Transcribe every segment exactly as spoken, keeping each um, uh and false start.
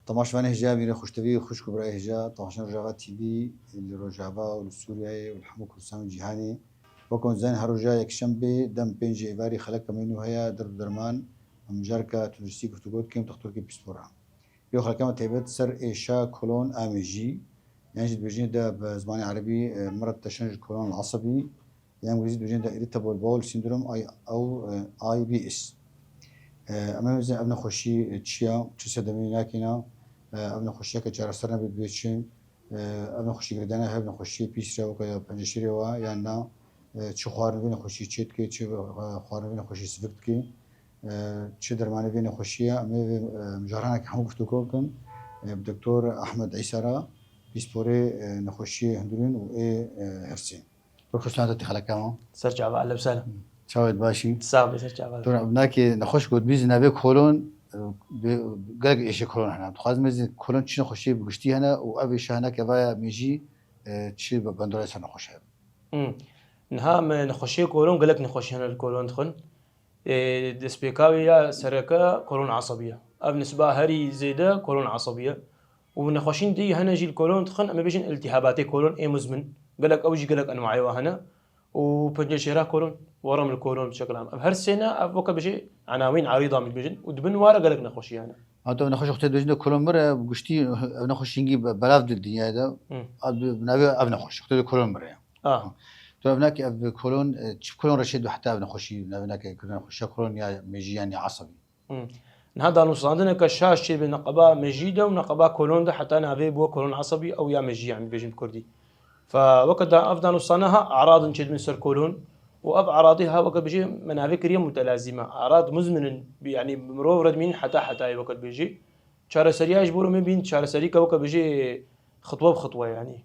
Temaşevanê hêja, mîrê xweştevî, xwişk û birayê hêja, temaşevanê Rojava T V li Rojava û li Sûriyeyê û li hemû Kurdistanê û cîhanê. Wek hûn dizanin, her roja yekşembê dem pêncê êvarî xeleka me nû heye, derb û derman, em mijarka tunduristî guftûgo dikin, dixtorkê pîspor e. Yo xeleka me taybet ser êşa kolon a mêjî, yan jî dibêjin de bi zimanê erebî, e, مرض تشنج الكولون العصبي، yan îngilîzî dibêjin de irritable bowel syndrome, ay-, ew, e, I B S. E, em ê bizin ev nexweşî çi ya, çi sedemê nakêna, e, ev nexweşiyeke çareser nebe dibê çi, e, ev nexweşî girêdayî hebe, nexweşiyê pîs re weke penceşêrê wa yan na, e, çi xwarin vê nexweşî çê dike, çi, e, xwarin vê nexweşî sivik dike, e, çi dermanê vê nexweşî ye, em ê vê, e, mijaraneke hemû guftûgo bikin, e, bi Doktor Ahmed Îsa re, pîsporê, e, nexweşiyê hundirîn û ê, e, hirsê. Doktor, xweş hatî xeleka me. Ser çava, ehlen we sehlen. Çawa yî, baş î? Sax be, ser çava. Doktor, ev nakê nexweş got bî zî navê kolon, e, bi, gelek êşê kolon hene. Dixwazim bêjim kolon çi nexweşiyê bi giştî hene û ev êşa hinekê vaya mêjî, e, çi be-, bandorê ser nexweş hebe. Hmm. Niha me nexweşiyê kolon, gelek nexweşî hene li kolon dixwin. Ê, destpêka wê ya sereke kolon asabî ye. Ev nisba herî zêde kolon asabî ye. Û nexweşîn dî hene jî li kolon dixin, em ê bêjin iltîhabatê kolon ê muzmin. Gelek ew jî gelek enwayê wa hene. Û penceşêra kolon, werem li kolon bi şekil am. Ev her sê ne, ev weke bêjê enawîn erîda min dibêjin. Û di bin wa re gelek nexweşî hene. Hatta ev nexweş wextê dibêjin de kolon mire, bi giştî ev nexweş hingî be-, belav di dinyayê de. Hı. Ev bi navê ev nexweş, wextê de kolon mire. Ah. Tu ev nakê ev kolon, e, çi kolon re çê dû heta ev nexweşî, ev nakê kirina nexweşiya kolon ya mêjî yan ya esebî. Hmm. Niha danûstandineke şaş çê dibe neqeba mêjî de û neqeba kolon de, heta navê bû kolon esebî ew ya mêjî, yanî bêjin bi kurdî. Fe weke da ev danûstane ha eradin çê dibin ser kolon û ev eradî ha weke bêjî me navê kiriye mutelazîme. Erad muzminin, yanî bi mirov re dimînin heta hetayê weke dibêjî. Çareseriya ji bo me bîn çareserî ke weke bêjî xitwe bi xitwe, yanî.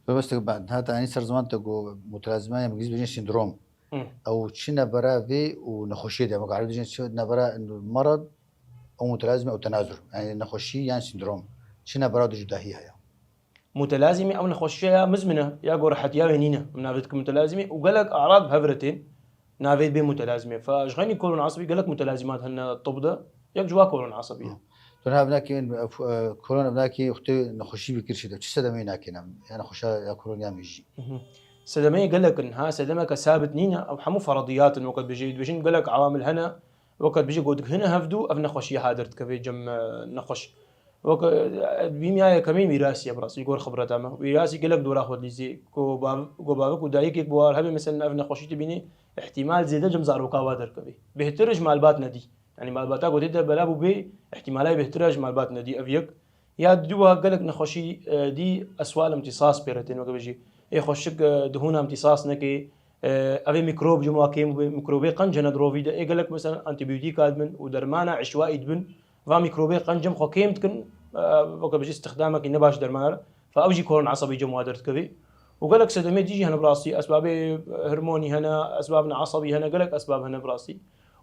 Bebestek bad, hata yanî ser ziman te got mutelazîme, ya bi îngilîzî bêjin sîndrom. Hı. Ew çi nebera vê û nexweşiyê de, wek erebî dibêjin çi nebera merad, ew mutelazîme ew tenazur. Yanî nexweşî yan sîndrom. Çi nebera de cudahî heye? Mutelazîme ew nexweşiya ya mizmine, ya ku rehetiya wê nîne. Em navê dikin mutelazîme û gelek erad bi hev re tên. Navê bê mutelazîmê. Fe ji xeynî kolon asibî gelek mutelazîmat hene tib de. Yek ji wa kolon asibî ye. Hı. Tu niha ev nakê, e, kolon ev nakê wextê nexweşî bikir çi de. Çi sedemeyê nakê ne? Ya nexweşa ya kolon ya mêjî. Hı hı. Sedemeyê gelek in. Ha, sedemeke sabit nîne. Ew hemû ferediyat in weke dibêjê. Dibêjin gelek ewamil hene. Weke dibêjê gotik hine hevdû ev nexweşiya ha derdikeve cem, e, nexweş. Weke, e, bîniya yekemîn wîrasî ye bi rastî, ji gor xibreta me. Wîrasî gelek dora xwe dilîzê. Ku bav-, ku bavik û dayikek bi war hebe, mesela ev nexweşî tu bînî, îhtîmal zêde cem zaroka wa derkevê. Bêhtir e ji malbat nedî. Yanî malbata ku tê de bela bû bê, îhtîmala bêhtir e ji malbat nedî. Ev yek. Ya diduwa gelek nexweşî, e, dî eswal imtîsas pê re tên weke bijî. Ê xweşik, e, dihûna imtîsas neke, e, ev ê mîkrob ji wan kêm bû bê, mîkrobê qenc hene di rovî de. Ê gelek mesela antîbiyotîka dibin û dermana eşwaî dibin. Va mîkrobê qenc cem xwe kêm dikin, e, weke bijî istixdamekî ne baş dermana re. Fa ew jî kolon esebî cem wa derdikevê. Û gelek sedemê dî jî hene bi rastî. Esbabê hormonî hene, esbabên esebî hene, gelek esbab hene bi rastî.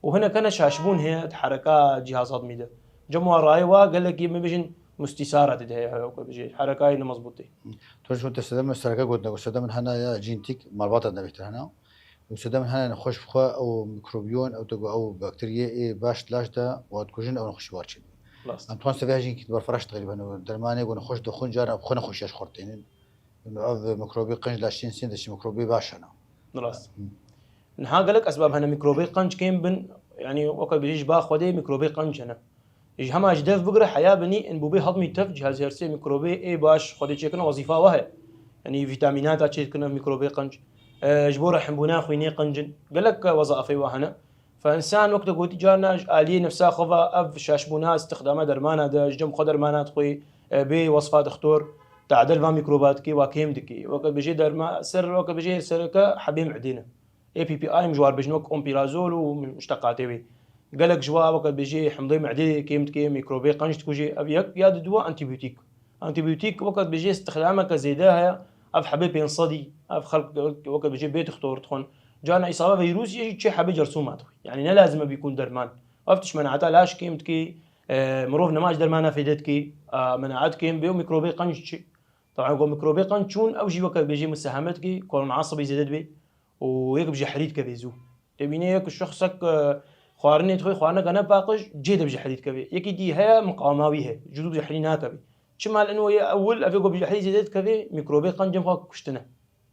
Û hinek hene şaşbûn heye di hereka cîhazadmî de. Cem wa rayê wa gelekî, me bêjin, mustîsara tê de heye, weke bijî, herekayê ne mezbût tê. Tu ji te sedemên sereke gotine, got sedemên hene ya jînetîk, malbata de bêhtir hene. Û sedemên hene nexweş bi xwe, ew mîkrobiyon, ew te got ew bakteriyê ê baş di laş de wa dikujin, ew nexweşî war çêdibin. Rast. Em dixwazin seviyê jîn kî berfiraş taqrîben dermanê ku nexweş dixwin, cara bi xwe nexweşiya ji xwe tên. Ev mikrobê qenc laştên sên de jî mikrobê baş hene. Rast. Hı. Niha gelek esbab hene mikrobê qenc kêm bin, yanî weke bijî ji ba Xwedê mikrobê qenc hene. Ji hema ji dev bigire heya binî in bûbê hedmî tev cihazê hersê mikrobê ê baş Xwedê çêkirine wezîfa wa heye. Yanî vîtamînata çêdikirine mikrobê qenc. E, ji bo rehmbûna xwînê qenc in. Gelek wezafê wa hene. Fe însan wek te gotî carna ji aliyê nefsa xwe ve ev şaşbûna istixdama dermana de, ji cem xwe dermana dixwê, e, bê wesfa dixtor, tadel va mîkroba dikê, wa kêm dikê. Weke bijê derma ser, weke bijê sereke hebê midê ne. Ê P P I em ji war bêjin wek ompirazol û muşteqatê wê. Gelek ji wa weke bijê hemdê midê kêm dikê, mîkrobê qenc dikujê. Ev yek ya diduwa antîbiyotîk. Antîbiyotîk weke bijê istixdameke zêde heye, ev hebê pênc sedî, ev xelk weke bijê bê dixtor dixwin. Carna îsaba vîrusî jî çê hebê cersûma dixwî. Yanî ne lazim e bîkûn derman. Ev tişt menaeta laş kêm dikê, e, mirov nema ji dermana fêde dikê, e, menaet kêm bê û mîkrobê qenc çi. Taban ku mîkrobê qenc çûn, ew jî weke bijê musehemet dikê, kolon esebî zêde dibê û yek bijê herî dikeve zû. Tê bînê yek şexsek, e, Xwarinê dixwê, xwarineka ne paqij, cihê de bi jehrî dikevê. Yekî dî heye, miqawema wî heye. Ji dû bi jehrî nakevê. Çima? Li eno yê ewil, ev ê ku bi jehrî zêde dikevê, mîkrobê qan cem xwe kuştine.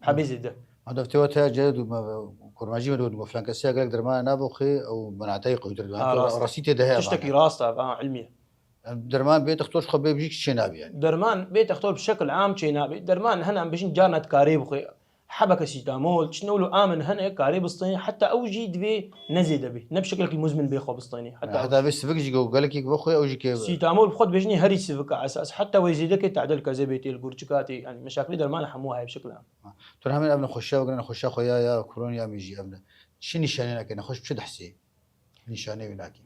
Hebê zêde. Ma deftê we taya cihê dû me, kurmancî me dû, me filan kesê gelek dermana nabo xwe, ew menateyê qewîtir. Ha, rast. Rastî tê de heye. Tiştekî rast e, ha, ilmî ye. Derman bê doktor xwe bê bijî çê nabî yani. Derman bê doktor bi şekil am çê nabî. Derman hene em bêjin carna dikarê bixwe. Hebeke sîtamol, çi newlo amin hene karê bistênê, heta ew jî divê ne zêde bê. Ne bi şekilekî muzmin bê xwe bistênê. Heta Yani heta vê sivik jî ku gelekî bixwe ew jî kê. Sîtamol bi xwe dibêjinê herî sivik e esas. Heta wê zêde kê tadil keze bê tê li gurçika tê. Yani meşakilê derman hemû heye bi şekil am. Tu hemin ev nexweşiya wekî nexweşiya xwe ya, ya kolon ya mîjî ev ne. Çi nîşanê nake nexweş bi çi dehsê? Nîşanê wî nakî.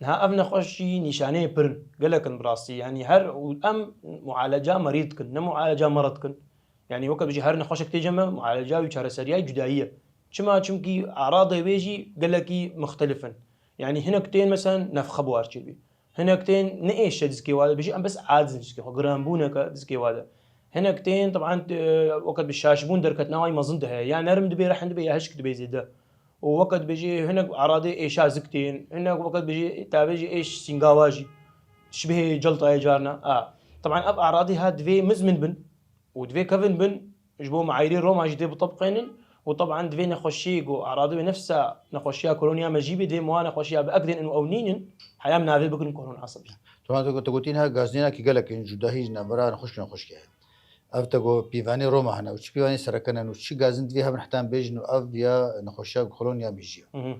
Niha ev nexweşî nîşaneyê pir in. Gelek in bi rastî. Yanî her û em mualeca merîd dikin, ne mualeca merad dikin. Yanî weke bijî her nexweşek tê cem me, mualeca wî çareseriya wî cudayî ye. Çima? Çimkî eradê wê jî gelekî muxtelif in. Yanî hinek tên meselen nefxe bi war çêbî. Hinek tên ne êşe dizikê wa de, bijî em bes aciz in dizikê xwe, giranbûneke dizikê wa de. Hinek tên, teban, e, weke bi şaşbûn derketina wî mezin de heye. Ya nerm dibe, rehn dibe, ya hişk dibe zêde. û weke dibêjî hinek eradê êşa zik tên, hinek weke dibêjî tavê jî êş sîngawa jî, şibihê celtayê carna. A, teban ev eradê ha divê mizmin bin û divê kevin bin, ji bo meayîrê Roma jî dê bitebqênin û teban divê nexweşiyê ku eradê wê nefsa nexweşiya koloniya me jî bê, divê muha nexweşiya bi ek dên û ew nînin, heya em navê bikin kolon esebî. Teban tu, tu gotî niha gaznêna ki gelek in, cudahî ji navbera nexweş nexweşkê heye. Ev te got pîvanê Roma hene û çi pîvanê sereke ne û çi gazin divê hebin heta em bêjin û ev ya nexweşiya kolon ya mîjî ye. Mhm.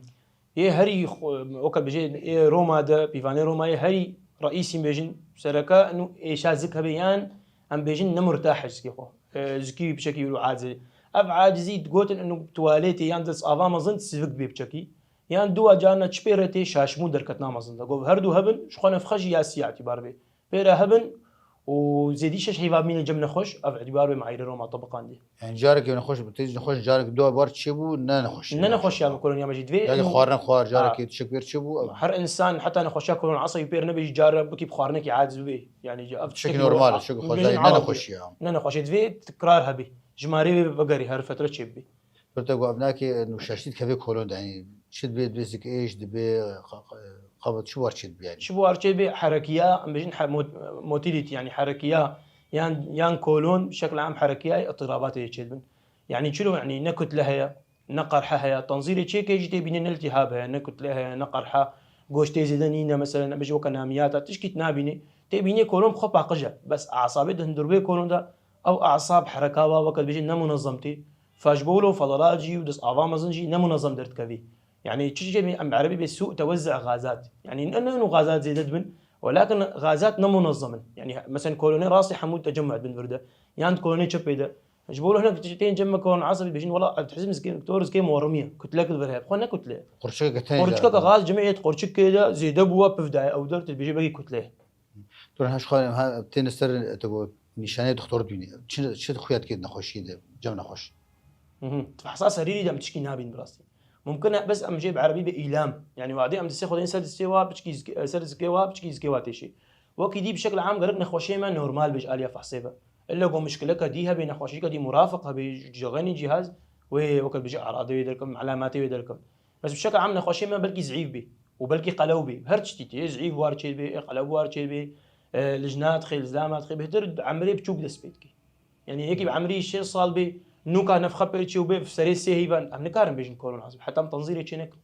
Yê herî xwe, weke bêjê, ê Roma de, pîvanê Roma yê herî reîsî bêjin sereke û êşa zik hebe yan em bêjin ne murtah e zikê xwe. E, zikî wî piçekî wilo acizî. Ev acizî digotin û tuwaletê yan dest ava mezin sivik bê piçekî. Yan duwa carna çi pê re tê şaşbûn derketina mezin de. Got her du hebin, ji xwe nefxe jî ya sî îtîbar bê. Pê re hebin û zêdî şeş heyva bimîne cem nexweş, ev îtîbar wê meayîrê Roma tebiqandî. Yani carekê nexweş bi têz nexweş, carek dua bar çêbû, ne nexweş. Ne nexweşiya koloniya me jî divê. Yani û xwarine xwar, carekê tişek pêr çêbû, ev her insan heta nexweşiya kolon esebî pêr nebe jî cara bikî bi xwarinekî aciz bibê. Yani ev tiştekî normal e, tiştekî xwezayî, ne nexweşiya. Ne nexweşê divê tikrar hebî. Jimarê wê vegerî her fetre çêbibê. Pirte ku ev nake nûşeştî dikeve kolon de, yani çi dibê, dibê zik êş, dibê qa-, qa-, qaba çi war çê dibê yani? Çi war çê dibê herekiya, em bêjin he-, mot-, motility, yani herekiya, yan, yan kolon, bi şekla em herekiya îtirabatê çê dibin. Yani çilo, yani ne kutle heye, ne qerhe heye, tenzîrê çêkê jî tê bînê, ne iltihab heye, ne kutle heye, ne qerhe, goştê zêde nîne, mesela, em bêjin weke namiyata, tişkî tu nabînê, tê bînê kolon bi xwe paqij e. Bes asabê di hundir wê kolon de, ew asab hereka wa weke dibêjin ne munezem tê. Fa ji bo wilo felalat jî û dest ava mezin jî ne munezem derdikevî. Yani çi jê em erebî bê sû tewezzi gazat. Yani ne, ne û gazat zêde dibin, welakin gazat ne munezem in. Yani mesela kolonê rastî hemû tecemmu dibin vir de. Yan kolonê çepê de. Ji bo hinek tên cem me kolon esebî bêjin, wela ez dihizim zikê, doktor zikê morimiye. Kutlek li vir heye. Xwe ne kutle. Qurçikeke tenê. Qurçikeke gaz cemiyet qurçikê de zêde bûwa piv daye. Ew der tu dibêjî belkî kutle. Tu niha ji xwe ha têne ser, te got nîşaneyê doktor dibînî. Çi, çi xuya dikê nexweşiyê de, cem nexweş? Mhm. Tu hesa serîrî de em tişkî nabîn bi rastî. Mumkin e bes em jê bi erebî bê îlam. Yani wadê em distê xwe dên ser distê wa, piçkî zikê, ser zikê wa, piçkî zikê wa têşê. Wekî dî bi şekil am gerek nexweşiyê me normal bê ji aliya fehsê ve. Illa ku mişkileke dî hebe, nexweşiyeke dî murafiq hebe, ji cixênî cîhaz, wê weke bijî eradê wê derkevin, elametê wê derkevin. Bes bi şekil am nexweşiyê me belkî zîf bê. û belkî qelew bê. Her tiştî tê, zîf war çê bê, ê qelew war çê bê, e, lijna dixê, lizlama dixê, bêhtir emrê biçûk dest pê dike. Yani yekî bi emrî şêst sal bê, nûka nefxe pê çê û bê serê sê heyvan, em nikarin bêjin kolon esebî. Heta em tenzîrê çê nekin.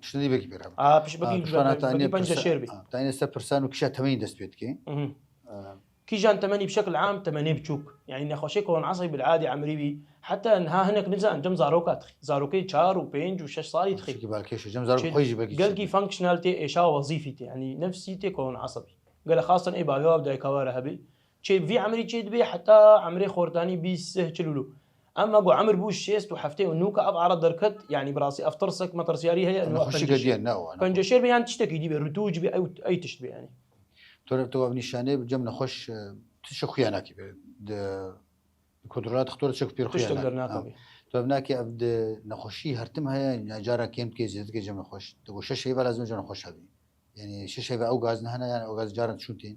Tiştê dî belkî pê re. A, piş-, belkî, ha, pişt belkî, heta belkî anî penca pirsa-, şêr bê. Ha, ta anî ser pirsan û kişa temenî dest pê dike. Mhm. E, Kîjan temenî bi şekil am temenê biçûk. Yani nexweşê kolon esebî bil adî emrî bî. Heta niha hinek nizan cem zaroka dixî. Zarokê çar û pênc û şeş salî dixî. Çekî balkêş, cem zarok xwe jî belkî. Gelkî functional tê, êşa wezîfî tê. Yani nefsî tê kolon esebî. Gelek xastan ê bavê wa bi dayika wa re hebî. Çê vî emrî çê dibê heta emrê xortanî bîst sih çil û lu. Ama ku emir bû şêst û heftê û nûka ev ara derket, yani bi rastî ev tirsek metirsiyarî heye, nexweşî penceşêr. Diye, ne o, ne o. Penceşêr be yan tiştekî dî be, rutûc be, ew, ey tişt be yani. Tu, tu ev nîşanê bi cem nexweş, e, tu çi xuya nakî be? Di, di kontrola doktor çi pêr xuya nakî. Tiştek dernakevî. Ha. Tu ev nakî ev di nexweşî her tim heye, ya cara kêm dike, zêde dike cem nexweş. Tu got şeş heyva lazim cem nexweş hebî. Yani şeş heyva ew gaz nehene, yani ew gaz caran çûn tên.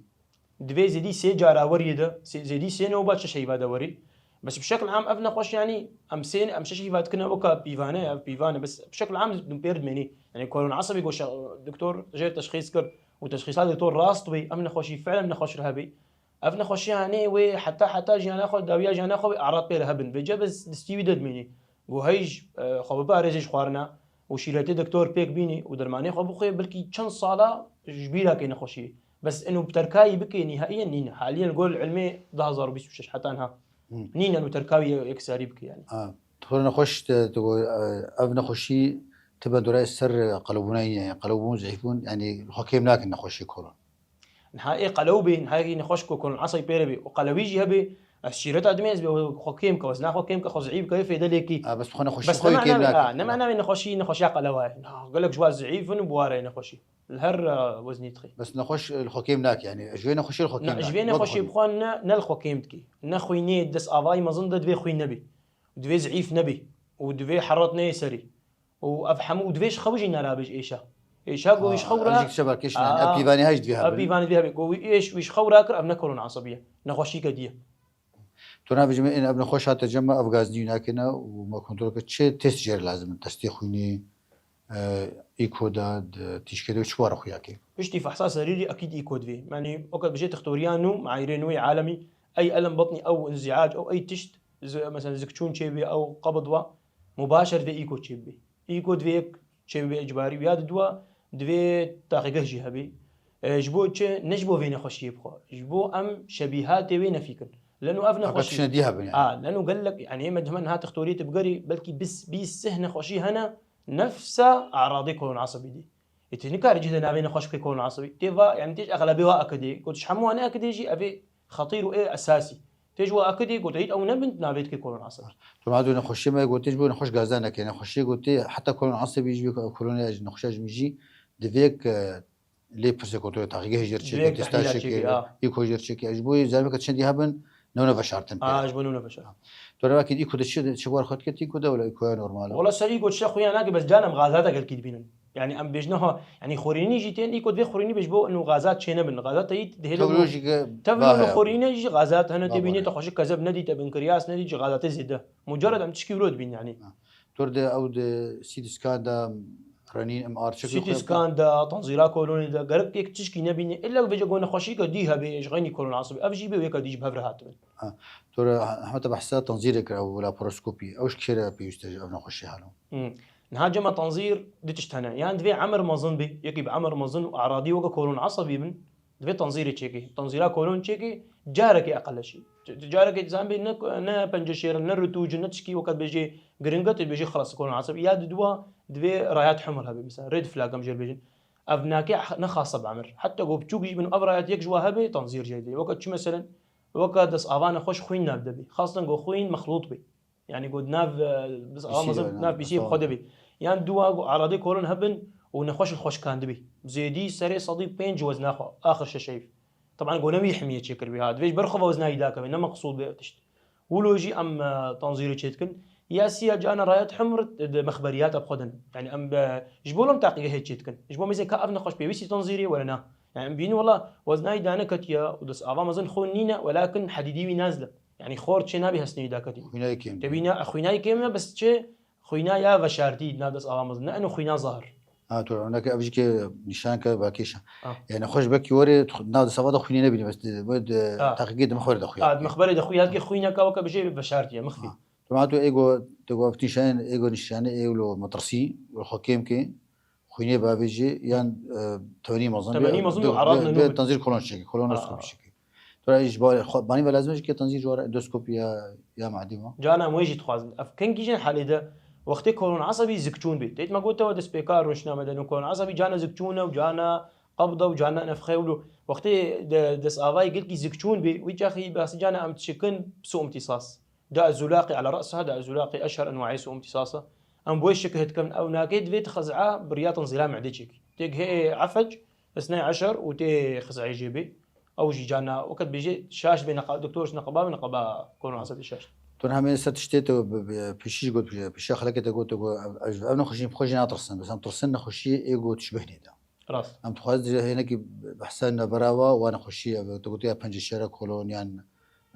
Divê zêdî sê cara weriyê de, sê, zêdî sê newbat şeş heyva de werî. Bes bi şekl am ev nexweşiyanî em sê em şeş hîva dikine weka pîvane, ev pîvane, bes bi şekl am dûmpêr dimênî. Yanî kolon esebî ku doktor jêr teşxîs kir û teşxîsa doktor rast bî, ev nexweşî fiilen nexweş re hebî. Ev nexweşiyanê wê heta heta jiyana xwe, dawiya jiyana xwe wê erat pê re hebin. Vêce bes distî wî de dimênî. Ku hey ji, e, xwe biparêzê ji xwarina û şîretê doktor pêk bînî û dermanê xwe bixwe, belkî çend sala ji bîra kê nexweşiyê. Bes ino bi terkayî bikê nîhaiyen nîne. Haliyen gor li ilmê du hazar û bîst û şeş heta niha. Hmm. Nîne û terkawî yeksarî bike yani. Ha, tu nexweş te, tu, e, ev nexweşî tibe dorayê ser qelewbûna yî, yani qelewbûn, zehîfbûn, yani xwe kêm nakin nexweşî kolon. Niha ê qelew bê, niha yekî nexweş ku kolon esebî pê re bê û qelewî jî hebe, ez şîreta dimê ez bê xwe kêm ke, wezna xwe kêm ke, xwe zehîf ke, fêde lêkî. Ha, bes xwe nexweşî Bes xwe ne kêm mena vê, nak. Ha, ne mena vê nexweşî, nexweşiya qelewa ye. Ha, gelek ji wan zehîf in û bi wan re ye nexweşî. Li her, e, weznî dixê. Bes nexweş li xwe kêm nake, yani ji vê nexweşî li xwe kêm Ne, ji nake. Vê nexweşî bi xwe ne, ne li xwe kêm dikî. Ne xwînê dest avayî mezin de divê xwîn nebî. Divê zehîf nebî. Û divê heret neyê serî. Û ev hemû, û divê ji xew jî nerabe ji êşa. Êşa ku wî ji xew re. Ev jî tişe berkêş, yani ev pîvanî hej divê hebin. Ev pîvanî divê hebin. Ku wî êş, wî ji xew rakir, ev ne kolon esebî ye. Nexweşîke dî ye. Tu nabêjî me, ên ev nexweş hate cem me, ev gazdî wî nakene û me kontrol ke çi test jê re lazim in? Testê xwînê, e, îko de, de tîşkê de çi ware xuya ke? Piştî fehsa serîrî ekîd îko divê. Yanî, oke bijê tixtoriya nû, meayîrê nû yê alemî, ey elem batnî ew înziac ew ey tişt, zi-, mesela zikçûn çêbê ew qebd wa, mubaşer divê îko çêbê. Îko divê yek çêbê icbarî û ya diduwa divê taqîgeh jî hebê. E, ji bo çi? Ne ji bo vê nexweşiyê bixwe. Ji bo em şebîhatê wê nefî kin. Leno ev Fakat nexweşî. Tiştine dî hebin yani. A, leno gelek, yani ê me dihme niha tixtoriyê tu bigerî, belkî bîst, bîst sih nexweşî hene, nefsa aradê kolon esebî dî. Ê tu nikarî cih de navê nexweş bikê kolon esebî. Tê va, yani tê ji exlebê wa akidê. Got ji hemû wan akidê jî ev ê xetîr û ê esasî. Tê ji wa akidê got hît ew nebin navê dikê kolon esebî. Tu ma dû nexweşê me gotê ji bo nexweş gazda neke. Nexweşê gotê heta kolon esebî jî, kolonê nexweşa ji min jî divê ke lê pirsê kontrolê taqîgehê jêr çêke, Divê testa tehlilat çêke, çêke, a. Îko jêr çêke. Ji bo zarmeke çendî hebin, newne veşartin pê. A, ji bo newne veşartin. Tu revakî îko de çi, çi war xwe diketî îko de wala îkoya normal e? Wala ser îko çi xuya nake, bes canem gazata gelkî dibînin. Yani em bêjin ha, yani xorînî jî tên îko divê xorînî bê ji bo inu gazat çê nebin. Gazat te yî dihêle Tewlo jî ke Tevlo bahe xorîne jî gazat hene, tê bînê te xweşik kezeb nedî, te bin kiryas nedî, ji gazatê zêde. Mucared em tişkî wilo dibîn yani. Ha. Tur de ew de C T scan de, renîn, M R çi C T scan de, tanzîra kolonê de, gerek yek tişkî nebînî, illa vêce go nexweşî ke dî hebê, ji xeynî kolon esebî, ev jî bê wê ke dî ji bi hev re hatibin. Ha, tu re Ehmed behsa tanzîrê kir ew laparoskopî, ew ji kê re pêwîst e ji ev nexweşî halo? Hmm. Niha cema tanzîr du tişt hene. Yan divê emir mezin bê, yekî bi emir mezin û eradî weke kolon esebî bin, Divê tanzîrê çêkî. Tanzîra kolon çêkî, carekê eqeleşî. Ca-, carekê zanbê ne, ne penceşêrin, ne ritûcin, ne tişkî weke dibêjê giring e, tu dibêjê xelas kolon esebî. Ya diduwa divê rayat humr hebê, mesela red flag em jê re bêjin. Ev nake ne xasa bi emir. Heta ku biçûk jî bin ev rayat yek ji wa hebê, tanzîr jê dê. Weke çi meselen, weke dest avane xweş xwîn nav de bê. Xastan ku xwîn mexlût bê. Yani got nav, e, biz Pîsî amazin de, nav pîsî bi xwe de bî. Yan duwa ku aradê kolon hebin û nexweş li xweşkan dibî. Zêdî serê sedî pênc wezna xwe, axir şeşeyî. Teban go ne wî himiyê çêkiribî ha. Divê ji ber xwe ve weznayî dakeve, ne meqsûd be tişt. Wilo jî em, e, tanzîrê çêdikin. Ya siya cana rayet himr di mexberiyata bi xwe din. Yani em, e, ji bo lom taqîgehê çêdikin. Ji bo mêzê ka ev nexweş pêwîstî tanzîrê were na. Yani em bînin wela weznayî dane ketiya û dest ava mezin xwe nîne, welakin hedîdî wî nazle. Yani xor çê nabî hesnî daketî. Xwînayê kêm. Te bîna xwînayê kêm e, bes çi xwîna ya veşartî nav dest ava mezin. Ne eno xwîna zahir. Ha, tu rewnek ev jî ke nîşan ke bakêşa. Ha. Yani xweş bekî were tu nav dest ava de xwînê nebîne, bes de, bu de Ha. taqiqê de mexwere de xwîna. Ha, mexbere de xwîna ke xwîna ka weke bijê veşartî ye, mixfî. Ha. Tu ma tu ego, tu go nîşan, ego nîşanê ê lo metirsî, xwe kêm ke. Xwînê bavêjê yan, e, temenî mezin Temenî bê, mezin bê, û eradine bê, bê nû bê. Tenzîr kolon çekî, kolonoskopî Ha. çekî. Tora ji ba-, xwe-, banî ve lazim e jî ke tenzîr ji wara endoskopî ya, ya madî ma. Cana em wê jî dixwazin. Ev kengî jin halê de wextê kolon esebî zikçûn bê. Têt me gote we destpêka rûnişname de nû kolon esebî cana zikçûn e û cana qebd e û cana nefxe û lo. Wextê de dest avayê gelkî zikçûn bê, wî çaxî behsî cana em çekin pseudomîsas. داء الزلاقي على رأسها، داء الزلاقي أشهر أنواع pseudomîsas e. Em bi wê şikil dikin, ew nake divê tu xiz'a bi riya tenzîra mehde çêkî. Tê gihê efec, isnay eşer û tê xiz'ê jê bê. Ew jî cana, weke dibêje şaş bê neqa-, doktor ji neqeba ve neqeba kolon esebî şaş. Tu hemê ser tiştê te bi, bi, pêşî jî got, pêşiya xelekê te got, te got, ev, ev, ev nexweşî bi xwe jî natirsin. Bes em tirsin nexweşiyê ê got ji behnê de. Rast. Em dixwazin hênekî behsa navbera wa, wa nexweşî, ev, tu gotiya penceşêra kolon yan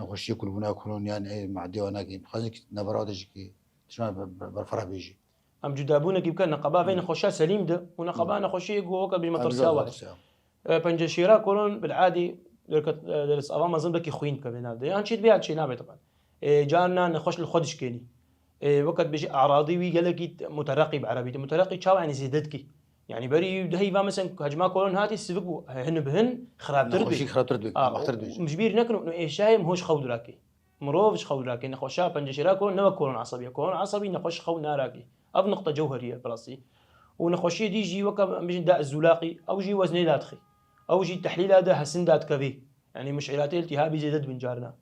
Nexweşiyê kulbûna kolon yan ê madê wa nakî. Dixwazin ki navbera de jî ki tişma ber-, ber-, berfireh bêjî. Em cudabûnekî bikin neqeba vê nexweşa selîm de û neqeba nexweşiyê ku weke bêjin metirsya wa. E, penceşêra kolon bil'adî derket, e, deris ava mezin belkî xwîn dikeve nav de. Yan çê dibe ya çê nabe taban. E, carna nexweş li xwe dişkênî. E, weke dibêjî eradî wî gelekî mutereqî bi erebî de. Mutereqî çawa, yanî zêde dikî. Yanî berî dehî va mesen hecma kolon hatî sivik bû. Hin bi hin xirabtir dibê. Nexweşî xirabtir dibê. A, û, û ji bîr nekin û êşayê hoj xew dirakê. Mirov ji xew dirakê. Nexweşa penceşêra kolon ne wek kolon esebî ye. Kolon esebî nexweş xew narakê. Ev nuqta cewherî ye bi rastî. Û nexweşiyê dî jî weke em bêjin da zulaqî, ew jî weznê dadixê. Ew jî tehlîla de hesin dadikevê. Yanî muşîlatê iltîhabî zêde dibin carna.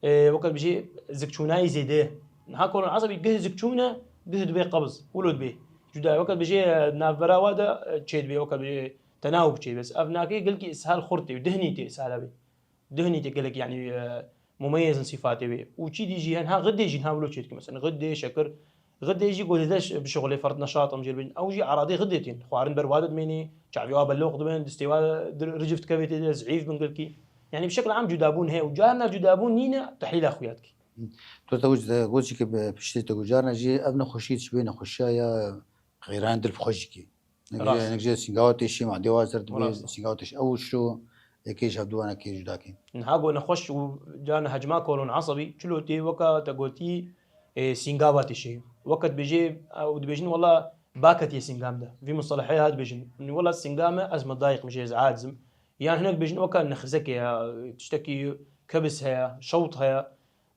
E, weke bijî zikçûnayî zêde ye. Niha kolon esebî gih zikçûn e, gih dibê qebz. Wilo dibê. Cuda weke bijî, e, navbera wa de, e, çê dibê, weke bijî tenawub çê bes. Ev nakê gelkî îshal xurt tê, dihnî tê îshal hebê. Dihnî tê gelek, yanî, e, mumeyezin sîfatê wê. Û çî dî jî hene, ha xidê jî niha wilo çê dike. Mesela xidê, şekir, xidê jî ku zêde ş-, bişixulê ferd neşat em jê dibin. Ew jî eradê xidê tên. Xwarin ber wa de dimênî, çavê wa belloq dibin, distê wa dir-, ricif dikevê tê de, zîf bin gelkî. Yanî bi şekil am cudabûn heye û carna cudabûn nîne tehlîla xuya dike. Tu te got, got jî ki bi piştê te got carna jî ev nexweşî dişibê nexweşiya ya qeyran dil bi xwe jî kê. Rast. Nek jê sîngawa têşî ma dêwa zer dibê sîngawa têşî ew şo yekê ji hevdû wana kê cuda kê. Niha got nexweş û carna hecma kolon esebî çilo tê weka te gotî, e, sîngawa têşî. Weke dibêjê, e, û dibêjin wela ba ketiye sîngam de. Vî mustelehê ha dibêjin. Wela sîngam e ez medayik im jê ez aciz im. Yan hinek dibêjin weka nexizekê ya, tiştekî kebis heye, şewt heye.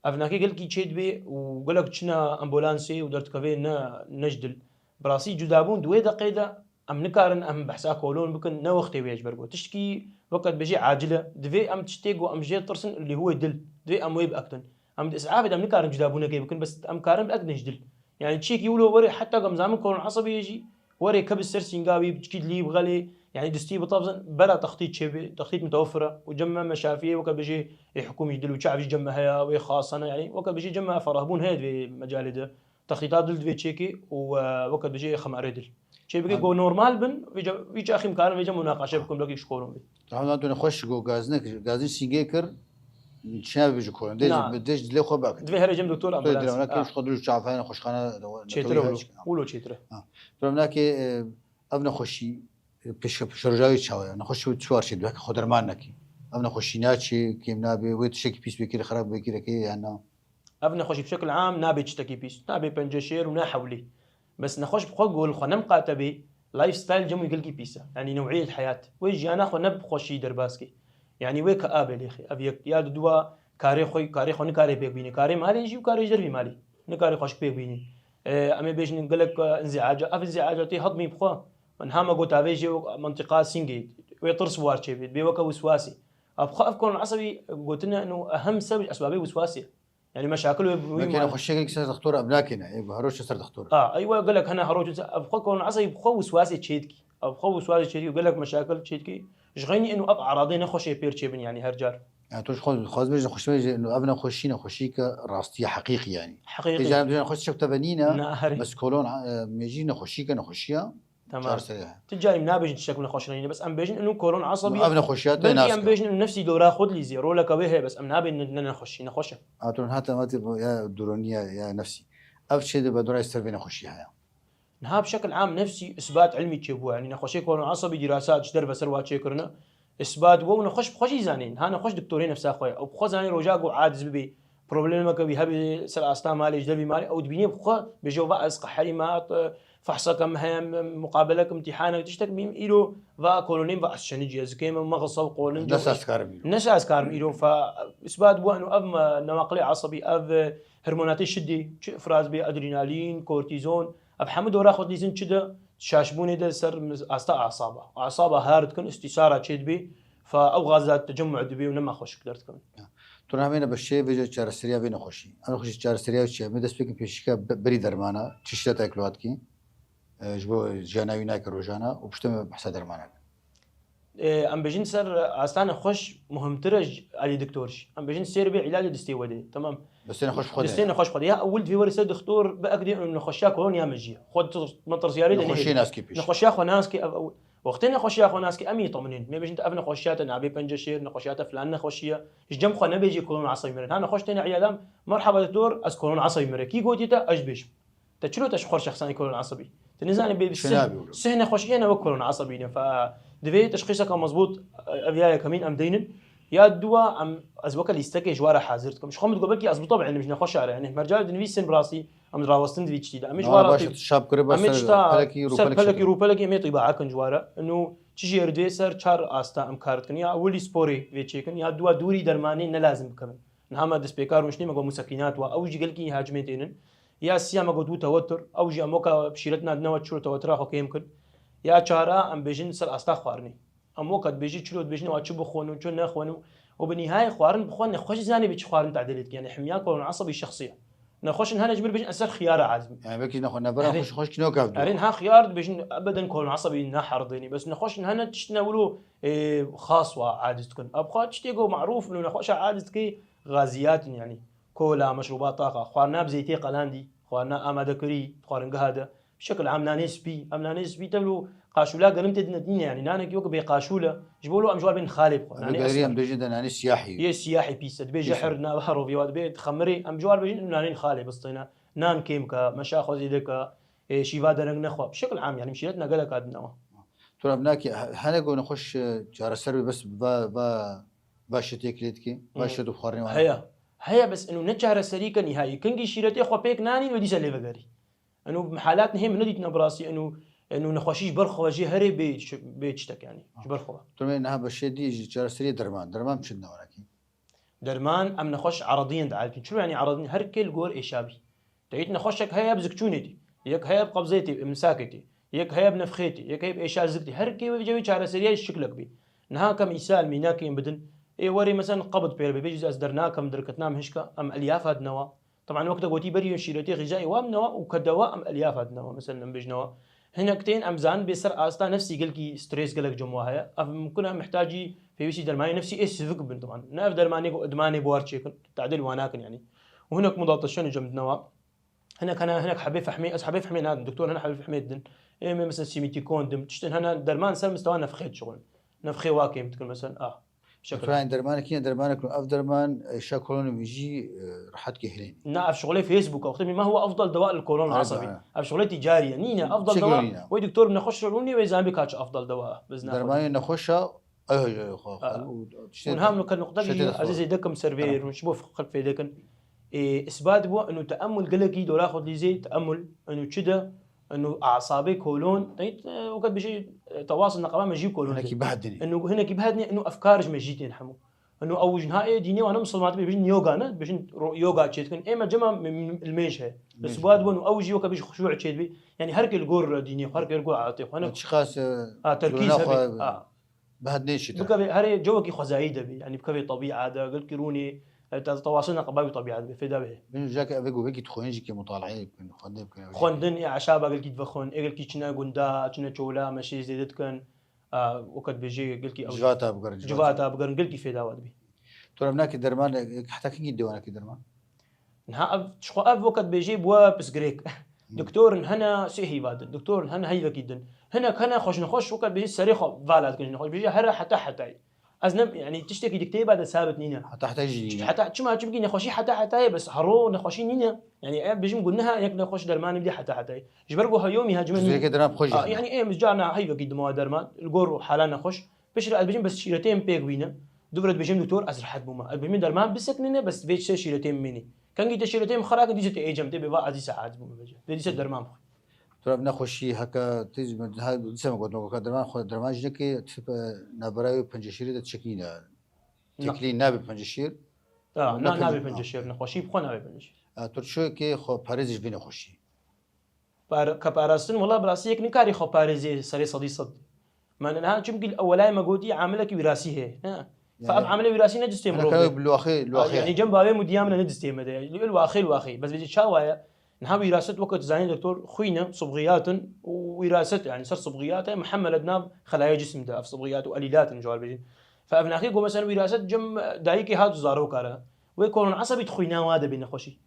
Ev nakê gelkî çê dibê û gelek çina ambulansê û derdikevê ne, ne ji dil. Bi rastî cudabûn di wê deqê de em nikarin em behsa kolon bikin, ne wextê wê ye ji ber ku tiştkî weke dibêjê acil e. Divê em tiştê ku em jê tirsin lêhûyê dil. Divê em wê biektin. Em di îsafê de em nikarin cudabûnekê bikin, bes em karin biektin ji dil. Yanî çiyekî wilo were heta ku em zamin kolon esebî ye jî, were kebis ser sînga wî, biçkî dilî bixelê, yanî distî bitevzin, bera textît çêbê, textît mutewefir e û cem me meşafiyê weke bijê ê hikûmî dil û çavî cem me heye, wê xas hene, yanî weke bijê cem me ferehbûn heye di vê mecalê de. Textîta dil divê çêkê û, e, weke bijê xemarê dil. Çê bike ku normal bin, vê ca-, vî çaxî em karin vê cem munaqeşe bikin, belkî ji kolon bê. Hewna tu nexweş got gazine, gazin sîngê kir, çiya bi ji kolon. Dê ji, dê ji dilê xwe bak. Divê here cem doktor ambulans. Direwna kêm ji xwe dil û çav hene xweşxane. Çêtir e wilo. Wilo çêtir e. Ha. Direwna ke, e, ev nexweşî, e, pêş-, pêşerojayê çawa ye? Nexweşî çi war çê dibe, xwe derman nekî. Ev nexweşî naçê, kêm nabê, wê tiştekî pîs bê kir, xirab bê kir, eke, yan na? Ev nexweşî bi şekil am nabe tiştekî pîs. Nabe penceşêr û ne hewlê. Bes nexweş bi xwe gol xwe nemiqate bê, lifestyle cem wî gelkî pîs e. Yanî new'iyet heyat. Wê jiyana xwe ne bi xweşî derbas kê. Yanî wê ke abe lêxê. Ev yek ya di dua karê xwe, karê xwe nikare pêk bînî. Karê malê jî û karê ji dervî malê. Nikare xweşik pêk bînî. E, em ê bêjin gelek, e, înziaca. Ev înziaca tê hedmî bi xwe. Min hema got avê jê wek mentiqa sîngê. Wê tirs war çê bê. Bê weke wiswasê. Ev xwe ev kolon esebî gotine ino ehem sebeb esbabê wiswasê. Yanî meşakil wê wî Belkî mal- nexweşiyekê ser doktor em nakêne. Ê, bi her roj ser doktor. A, eywa gelek hene her roj ser, ev xwe kolon esebî bi xwe wiswasê çêdikî. Ev xwe wiswasê çêdikî û gelek meşakil çêdikî. Ji xeynî ino ev eradê nexweşê pêr çêbin yanî her car. Ya tu ji xwe, xwe dibêjî nexweşiyê jî, ino ev nexweşî, nexweşî ke rastî heqîqî yanî. Heqîqî. Ê, caran dibêjin nexweş tiştek teve nîne, Na, herî. Bes kolon, e, mêjî nexweşî ke nexweşiya. Tamam. Çareseriya. Tu carî em nabêjin tiştek nexweş neyne, bes em bêjin ino kolon esebî. Ev nexweşiya te nas. Belkî em bêjin ino nefsî dora xwe dilîzê, roleka wê heye, bes em nabêjin ne nexweşî, nexweş e. Hatun hata matê ya duronî ya, ya nefsî. Ev çê dibe dora ser vê nexweşî heye. Niha bi şekil am nefsî isbat ilmî çêbû, yanî nexweşê kolon esebî dîrasat ji derve ser wa çêkirine. Isbat we û nexweş bi xwe jî zanîn. Ha nexweş doktorê nefsa xwe ye. Ew bi xwe zanî roja ku aciz bibê. Problemeke wî hebê ser asta malê, ji dervî malê, ew dibînê bi xwe bêje va ez qeherî me, fehseke min heye, muqabelek, imtîhanek, tiştek bîm, îro va kolonê min va ez şeniciye, zikê min mexisa û qolin. Nesa ez karim îro. Nesa ez karim îro, fa isbat bû eno ev me-, newaqilê esebî, ev hormonatê şidî, çi ifraz bê, adrenalîn, kortîzon, ev hemû dora xwe dilîzin çi de, şaşbûnê de ser asta asaba. Asaba har dikin, îstîsara çê dibê, fa ew gaza tecemû dibê û nema xweşik derdikevin. Tu nehmêne bi şê vêce çareseriya vê nexweşî. Ev nexweşî çareseriya çi ye? Em ê dest pê kin pêşîka be-, berî dermana, çi şideta ku li hat kî, e, ji bo jiyana wî nake rojana û piştî me behsa dermana kin. E, em bêjin ser asta nexweş muhimtir e ji alî doktor jî. Em bêjin sêr bê îlacê distê we dê. Tamam. Distê nexweş xwe de. Distê nexweş xwe de. Ya ewil divê were ser doktor biekdê û nexweşiya kolon ya me jî. Xwe tu metirsiyarê de nexweşiyê nehêlî. Naskî pêş. Nexweşiya xwe naskî ev ewil. Wextê nexweşiya xwe nas kî, em yê teminên. Mê bêjin te ev nexweşiya te nabê penceşêr, nexweşiya te filan nexweşiye. Ji cem xwe nebêjî kolon esebî mire. Ha nexweş têne îyadam, merhaba doktor, ez kolon esebî mire. Kî gotiye te, ez ji bêjim. Te çilo te ji xwe şexsanî kolon esebî? Te nizanî bê Çi sih, nabî oğlum? Sih nexweşiye ne wek kolon esebî ne. Fe divê teşxîseke mezbût, ev ya yekemîn em deynin. Ya duwa em, ez weke lîstekê ji wara hazir dikim. Ji xwe min digot belkî ez bi tebî ne ji nexweşa re. Yanî merca dinivîsin bi rastî em rawestin di vî çitî de. Em ê ji Nava wara baş tîb-, tişab kiri em ê ser tişta pelekî, ser rûpelekî pelekî şeklê. Rûpelekî em ê tîba hekin ji wara. Ino çi jê erdê ser çar asta em kar dikin. Ya ewilî sporê vê çêkin, ya duwa dûrî dermanê ne lazim bikevin. Niha me destpêkar rûniştî me got musekînat wa. Ew jî gelkî hacimê tênin. Ya siya me got bû tewetur. Ew jî em weka şîret nadine we çilo tewetira xwe kêm kin. Ya çara em bêjin ser asta xwarinê. Em weka dibêjî çilo dibêjin wa çi bixwin û çi nexwin û, û bi nîhayê xwarin bixwe nexweş zanî bi çi xwarin tedilê dike. Yanî himya kolon esebî şexsî ye. Nexweşin hene ji mir bêjin ez ser xiyara azim. Yani belki nexwe nevera Erê. Xweş, xweş kî nokevdî. Erê niha xiyar dibêjin ebeden kolon esebî neherdênî. Bes nexweşin hene tiştine wilo, ê, xas wa aciz dikin. Ev xwe tiştê ku marûf û nexweşa aciz dikê gaziyat in yani. Kola, meşrûbat taqa, xwarina bi zeytê qelandî, xwarina amadekirî, xwaringeha de. Şekil am nanê spî, em nanê spî tevlo qaşûla genim tê dine dîne yani. Nanek yok bê qaşûle. Ji bo lo em ji war bên xalê bixwe. Nanê Berî esmer. Em dibêjin de nanê siyahî. Yê siyahî pîs e. Dibê Pîs e. Jehir nava roviya dibê xemirê. Em ji war bêjin nanên xalê bistêne. Nan kêm ke, meşa xwe zêde ke, ê, şîva dereng nexwe. Bi şekil am yani mişîret ne gelek adin ewa. Tu em nakî he-, hene go nexweş, e, çareser be bes va, va, va şitê kilê dikê, va Hmm. şit û xwarinê wan. Heye. Heye bes inu ne çareserî ke nîhayî. Kingî şîretê xwe pêk nanîn ve dîsa lê vegerî. Inu mihalat nihê min nedîtine bi rastî inu, inu nexweşî ji ber xwe jê herê bê, bê çitek yani. Ji ber xwe. Tu me niha beşê dî ji çareseriyê derman. Derman çi ne wanakî? Derman em nexweş erediyên dielkin. Çilo yanî erediyên? Her kê li gor êşa bî. Te yek nexweşek heye bi zikçûnê tê. Yek heye bi qebzê tê, imsakê tê. Yek heye bi nefxê tê. Yek heye bi êşa zik tê. Her kê wê cewê çareseriya şiklek bî. Niha kem îsal mînakên bidin. Ê werê mesela qebd pêr be. Bêjî ez dernakem, derketina min hişka. Em elyaf hatine wa. Teban wek te gotî berî şîretê xîzayê wa min newa û ke dewa em elyaf hatine wa. Mesela em bêjine wa. Hinek tên em zanin bê ser asta nefsî gelkî stres gelek cem wa heye. Ev mimkun e mihtacî pêwîstî dermanê nefsî ê sivik bin teban. Ne ev dermanê ku idmanê buhar çêkin. Tadil wa nakin yani. Û hinek mudatlaşen cem dine wa. Hinek hene, hinek hebê fehmê, ez hebê fehmê nadim. Doktor hene hebê fehmê didin. Ê me mesela simîtîkon dim. Tiştin hene derman ser mistewa nefxê dişixulin. Nefxê wa kêm dikin mesela. Ah. Şekil. Doktor, yani dermanekî ne dermanek, ev derman, e, şa kolonê min jî, e, rehet kê hilên. Na, ev şixulê Facebook, wextê min ma huwa afdal deva li kolon Arada, asabî. Ha. Ev şixulê tîcarî ye. Nîne, afdal Çek dewa. Nîne. Wê doktor bi nexweş re rûnî wê zanbê kaç afdal dewa. Biz naxwe. Dermanê nexweş a, ay, ay, ay, xwe, Ha. xwe, û tiştê Hûn ham nuke nuqtek şetê jî de xwe. Ezîz zêde kim ser vê Tamam. rûn, ji bo xelk fêde kin. Ê, isbat bû, inu teemul gelekî dora xwe dîzê, teemul, inu çi de, inu asabê kolon, teyt, e, weket bêjî, e, tewasil neqeba me jî kolon. Hinekî de. Behedinê. Inu hinekî behedinê, inu efkar ji me jî tên hemû. Inu ew jinha ê dînê wan misilman dibê, bêjin yoga ne, bêjin ro-, yoga çêdikin. Ê me cema m-, m-, ilmêj he. Mêj Isbat bû, inu ew jî weke bêjî xuşû çêdibê. Yani her kê li gor dînê xwe, her kê li gor aletê xwe ne. Çiqas, e, Ha, terkîz zûrina hebe. xwe Ha. Bihedinê çi de? Bikevê herê cewekî xwezayî de bî. Yani bikevê tebîa de, gelkî rûnê, e, te-, tewasil neqeba wî tebîa de bê, fêda wê. Bin jake eve govekî dixwên jî ke mutalae bikin, xwendê bikin, eve jî. Xwendin, ê eşaba gelkî divexwin, ê gelkî çine gunda, çine çola, meşê zêde dikin. A, weket bêjê gelkî ew Civata bigerin, civata. Civata bigerin, gelkî fêda we dibî. Tu ev nakî derman, e, heta kingî dewa nakî derman? Niha ev, ji xwe ev weke dibêjê bûye pirsgirêk. Hmm. Doktor in hene sê heyva din, doktor in hene heyvekî din. Hinek hene xweş nexweş weke dibêjê serê xwe vala dikin ji nexweş. Dibêje here heta hetayê. Ez ne, yani tiştekî di kitêba de sabit nîne. Heta hetayê jî nîne. Heta, çima, çimkî nexweşî heta hetayê, bes hero nexweşî nîne. Yani ev bêjim ku niha yek nexweş dermanê bidê heta hetayê. Ji ber ku heyomî hacime nîne. Zêke deram xweş A, yani. Yani em ji carna heyvekî dima derman, li gor hala nexweş. Piştre ez bêjim bes şîretê min pêk bîne. Dubire dibêjim doktor ez rehet bûme. Ez bêjim derman biseknine bes vê çi şîretê min mînî. Kengî te şîretê min xera kin dîse te ê cem tê bê va ez dîsa aciz bûme vêce. Vê dîse derman bixwe. Tu ev nexweşî heke tu dîse me got, derman xwe, derman jinekê tip, e, navbera wê penceşêrê de çekî ne. Na. Teklî nabe penceşêr. Ya, Ama na, nabe penc-, penceşêr, nexweşî bixwe nabe penceşêr. E, tu çi ke xwe parêzî ji vê nexweşî? Par-, ke parastin, wela bi rastî yek nikarî xwe parêzê serê sedî sed. Me niha çimkî li ewelayê me gotî amilekî wîrasî heye. Ne? Fa Yani, ev amile wîrasî ne distê yani mirovê. Kare bi luaxê, A, luaxê. Yani cem bavê min û diya min ne distê me de. Li luaxê, luaxê. Bes vêjî çawa ye? Niha wîraset weke tu zanî doktor xwîn e, sibgiyat in û wîraset yani ser sibgiyat e, muhemmele di nav xelaya cism de ev sibgiyat û elîlat in ji wan bêjin. Fa ev naxê ku mesela wîraset cem dayikê hat û zaroka re. Wê kolon esebî di xwîna wa de bê nexweşî.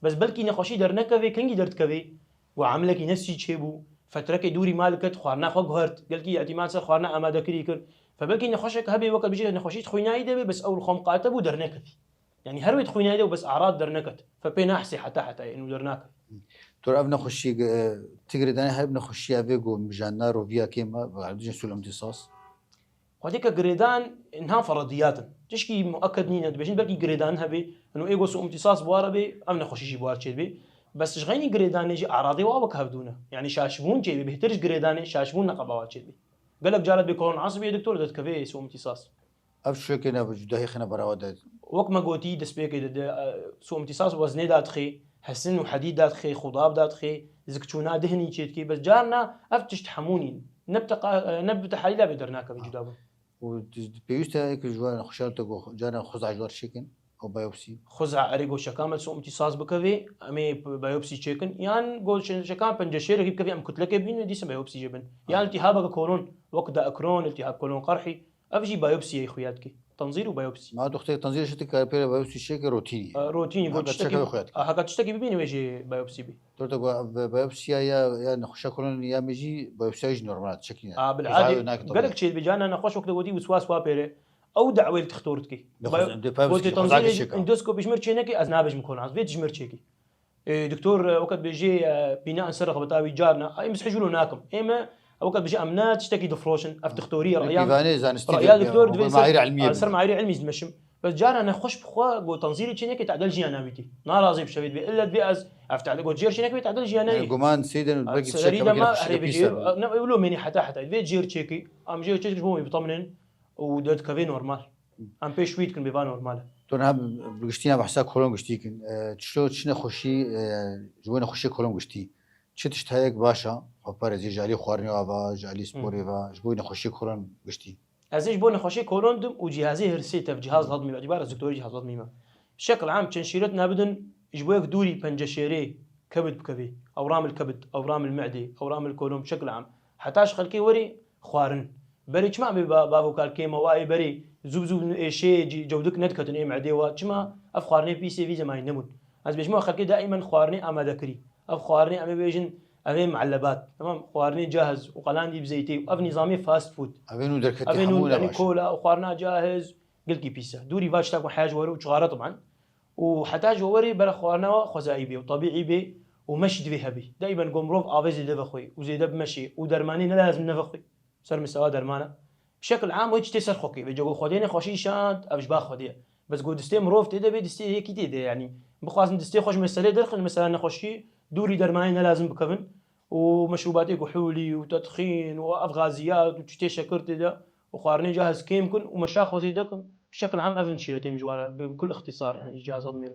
Bes belkî nexweşî dernekevê, kengî derdikevê? Ku amilekî nefsî çêbû, Fetrekê dûrî mal ket, xwarina xwe guhert. Gelkî îtîmat ser xwarina amadekirî kir. Fe belkî nexweşek hebe weke bijî nexweşî xwînayî de be, bes ew li xwe miqate bû derneketî. Yanî her wê xwînayî de û bes arad derneket. Fe pê nahsê heta heta ên û dernakevî. Tor ev nexweşî, e, ti girêdanê her nexweşiya vê ku mijandina roviya kêm e, bi hevdijin sûl imtîsas. Xwedî ke girêdan niha ferediyat in. Tişkî mueked nîne, dibêjin belkî girêdan hebe, ino ê go sû imtîsas bi wa re bê, ev nexweşî jî bi wa re çêdibê. Bes ji xeynî girêdanê jî aradê wa wek hevdû ne. Yanî şaşbûn çêdibê, bêhtir ji girêdanê şaşbûn neqeba wa çêdibê. Gelek cara dibê kolon asibê, doktor, dedikeve sû imtîsas. Ev şûyekê ne cudahî xine berawa de. Wek me gotî destpêkê de, de, e, sû imtîsas weznê dadixê, hesin û hedîd dadixê, xudab dadixê, zikçûna dihinî çêdikê. Bes carna ev tişt hemû nîn. Ne bi teqa-, e, ne bi tehalîla bê dernakeve cuda bûn. Û di, di pêwîst e ku ji wan xweşan te got, carna xweza ji wan çêkin, ew biopsî. Xweza erê got şekan me sû imtîsas bikevê, em ê p-, biopsî çêkin. Yan got şe-, şekan penceşêrekî bikevê, em kutlekê bînin, dîsa biopsî jê bin. Yan iltîhabeke kolon, wek daikron, iltîhab kolon qerhî, ev jî biopsiyê xuya dike. Tenzîr û biopsî. Ma doxtê tenzîr şitî kare pêre biopsî çêke rotînî. E, rotînî, got haka tiştekî, çekeve xuya dike. A, haka tiştekî bibînî wê jê biopsî bî. Tor te got, bi-, biopsiya ya, ya nexweşa kolon ya min jî biopsiya jî normal çekî ne. A, bil'adî, gelek çêdibê, carna nexweş wek te gotî wiswas wa pêre. Ew dawê li tixtor dike. Bi xwe-, bi biopsî, xwezakê çêka. Endoskopî ji mir çêneke, ez nabêjim kolon, ez vê ji mir çêkî. E, doktor, e, weke dibêjê, e, bîna ser rexbeta wî carna, ay, em sihê jûlo nakim. Ê me, weke dibêjê em ne tiştekî difroşin, ev tixtorî ye, reya, pîvanê zanistî reya de, doktor ya, dibê ser, mayîrê ilmî ye, ser mayîrê ilmî dimeşim. Bes carna nexweş bi xwe got tenzîrê çêneke tedel jiyana wî tî. Narazî bi şevê dibê. Illa dibê ez, ev tedel got cêr çêneke wî tedel jiyanayê. Yani, guman seyden, belkî seyda tiştekî ma belkî erê tiştekî bêjê, pîs e. Ne, ew lo mênî heta heta. Dibê cêr çêkî. Em jê çêkî ji bo wî biteminin û derdikevê normal. Em pêş wî dikin bê va normal e. Tu niha bi giştî ya behsa kolon giştî kin. E, çilo çi nexweşî, e, ji bo nexweşiyê kolon giştî. Çi tişt heye ki baş e, xwe parêzî ji alî xwarinê ve, ji alî sporê ve, ji bo nexweşiyê kolon giştî. Ez ê ji bo nexweşiyê kolon dim û cihazê hirsê tev, cihaz hedmî, îbare doktorî cihaz hedmî me. Şekil am çend şîret nabidin, ji bo yek dûrî penceşêrê kebid bikevê. Ewramil kebid, ewramil me'dê, ewramil kolon, şekil am. Heta ji xelkê werê xwarin. Berê çima em ê ba-, bavo kalkê me wayê berê zû bi zû êşê cî-, cewdik nediketin ê me'dê wa? Çima ev xwarinê pîsê vî zemanî nebûn? Ez bêjim, xelkê daîmen xwarinê amade kirî. Ev xwarinê em ê bêjin, ev ê muellebat. Tamam, xwarinê cahiz û qelandî bi zeytê û ev nîzamê fast food. Ev ê nû derketî. Ev ê nû, hemû ne yani baş e. Kola û xwarina cahiz, gelkî pîs e. Dûrî va tişta ku heya ji were û çixare taban. Û heta ji werê bere xwarina we xwezayî bê û tebîî bê û meşî divê hebî. Daîmen got mirov avê zêde vexwê û zêde bimeşê û dermanê ne lazim nevexwê. Ser mistewa dermana. Bi şekil am wê tiştê ser xwe kê. Vê cego Xwedê nexweşî şand, ev ji ba Xwedê ye. Bes got distê mirov tê de bê, distê yekî tê de, yanî. Bixwazin distê xwe ji meselê derxin, mesela nexweşî dûrî dermanê ne lazim bikevin û meşrûbatê kuhûlî û tedxîn û ev gaziyat û tiştê şekir tê de û xwarinê cahiz kêm kin û meşa xwe zêde kin. Bi şekil am ev in şîretên ji wan re, bi kul ixtîsar, yanî, cihaz hedmê re.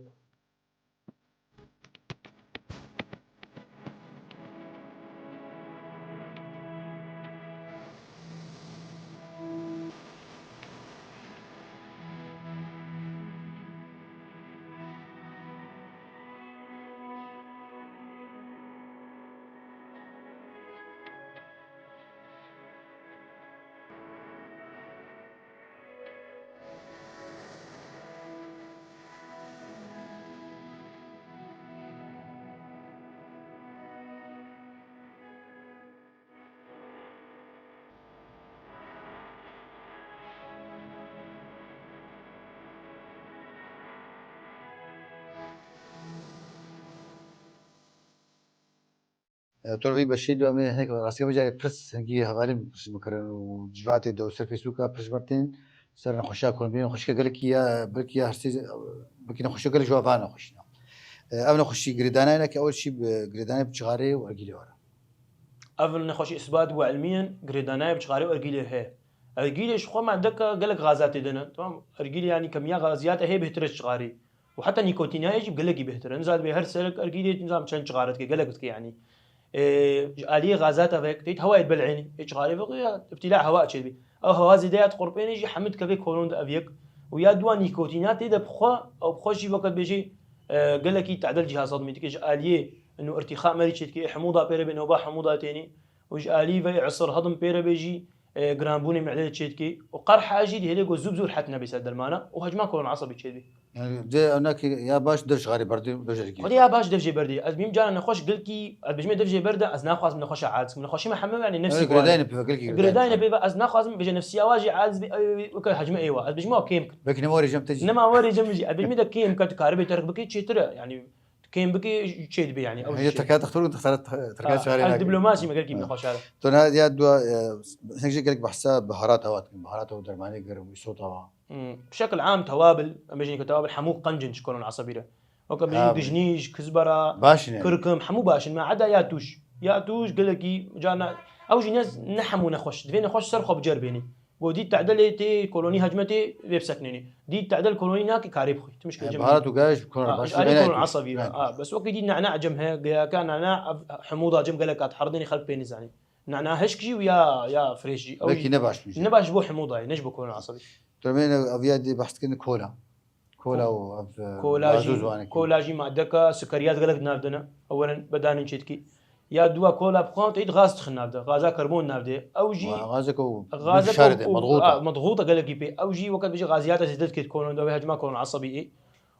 E, tu vî beşê de em ê hinek rastî vê carê pirs hingî hevalên pirs mikirin û civatê de û ser Facebooka pirs mertên ser nexweşiya kolon bînin, nexweşike gelekî ya, belkî ya hirsê, belkî nexweşiya gelek ji wan va nexweşî ne. E, ev nexweşî girêdanayê ne ki ew jî bi girêdanayê bi çixarê û ergîlê were. Ev nexweşî îsbat bû ilmiyen, girêdanayê bi çixarê û ergîlê heye. Ergîlê ji xwe madeke gelek gazatê de ne. Tamam, ergîlê yanî kemiya gaziyat heye bêhtir e ji çixarê. Û heta nîkotînayê jî gelekî bêhtir e. Niza dibê her serek ergîlê, nizam çend çixare dike, gelek dike yanî. Ê, ji aliyê gazata ve yek têt hewayê bel'ênî. Ê çixarê ve ya îbtîla hewa çêdibî. Ew hewa zêde ya qurpênê jî hemî dikeve kolon de ev yek. Û ya dua nîkotîna tê de bixwe, ew bixwe jî weke dibêjê, e, gelekî tedel cihaz hedmî dike. Ji aliyê ino irtîxa merî çêdike, ê hemûda pêre bê, noba hemûda tênî. Û ji alî ve isir hedim pêre bê jî, E, giranbûnê mîdeyê çêdikê û qerha jî dihêlê ku zû bi zû rehet nebê ser dermana û hecma kolon esebî çêdibê. Yani de örnek ya baş dirş gari berdi, dirş erkî. Xwedê ya baş dev jê berdê. Ez bîm cara nexweş gilkî, ez bêjmê dev jê berde, ez naxwazim nexweşa aciz kim. Nexweşî me heme yani nefsî Evet, girêdayî ne pêva gilkî Girêdayî ne pêva, ez naxwazim bêje nefsiya wa jî aciz bê, ew weke hecme ê wa. Ez bêjim wa kêm kin. Belki ne var rejim te jî. Nema wa rejim jî. Ez bêjmê de kêm kin, tu karibê terk bikê çêtir e. Yani kêm bikê çê dibê yani. Ew Heye jî. Tirka textur, textur, tirka Ha, çare ez yani. Diplomasi me gelkî nexweş are. To na ya dua, e, sen jî gelek behsa biharat hawat kin. Biharat û dermanê gir û sota wa. Hmm. Bi şekil am tewabil, em bêjin ku tewabil hemû qenc in ji kolon esebî re. Weke bêjin Ha, gijnîj, kizbera, Baş ne? kirkim, hemû baş in. Me eda ya tûj. Ya tûj gelekî carna, ew jî ne, ne hemû nexweş. Divê nexweş ser xwe bicer bênî. Go dît tedelê tê kolonî hecme tê vê bisekinênî. Dît tedel kolonî nake karê bixwî. Tim şikil Yani cem baharat û gaj kolon Ha, baş. ji alî kolon esebî re. Ha, bes wekî dît nana cem heye, geyaka nana ev hemûda cem gelek hat herdênî xelk pê nizanî. Nana hişk jî û ya, ya freş jî. Ew Belki jî ne baş bû jî. ne baş ji bo hemûdayê, ne ji bo kolon esebî. Turmêne aviya dê behs kirin kola. Kola û ev, e, Kola gazoz jî, wane ki. Kola jî madeka, sikeriyat gelek nav dene. Ewelen bedanên çêdikî. Ya dua kola bixwan, te ît gaz dixin nav de. Gaza karbon nav de. Ew jî Wa gazek û Gazek fişar û- de, û- madxûta. a, madxûta gelekî pê. Ew jî weke bêjî gaziyata zêde dikê kolon de, wê hecma kolon esebî ê.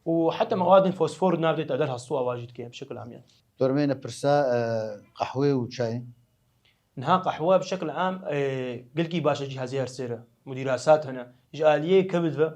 Û heta mewadên fosfor nav de tedel hastû awa jî dike, bi şekil am yani. Dormêne pirsa, e, qehwê û çay. Niha qehwe bi şekil am, e, gelkî baş e cihazê her sêre. Mudirasat hene. Ji aliyê kebid ve,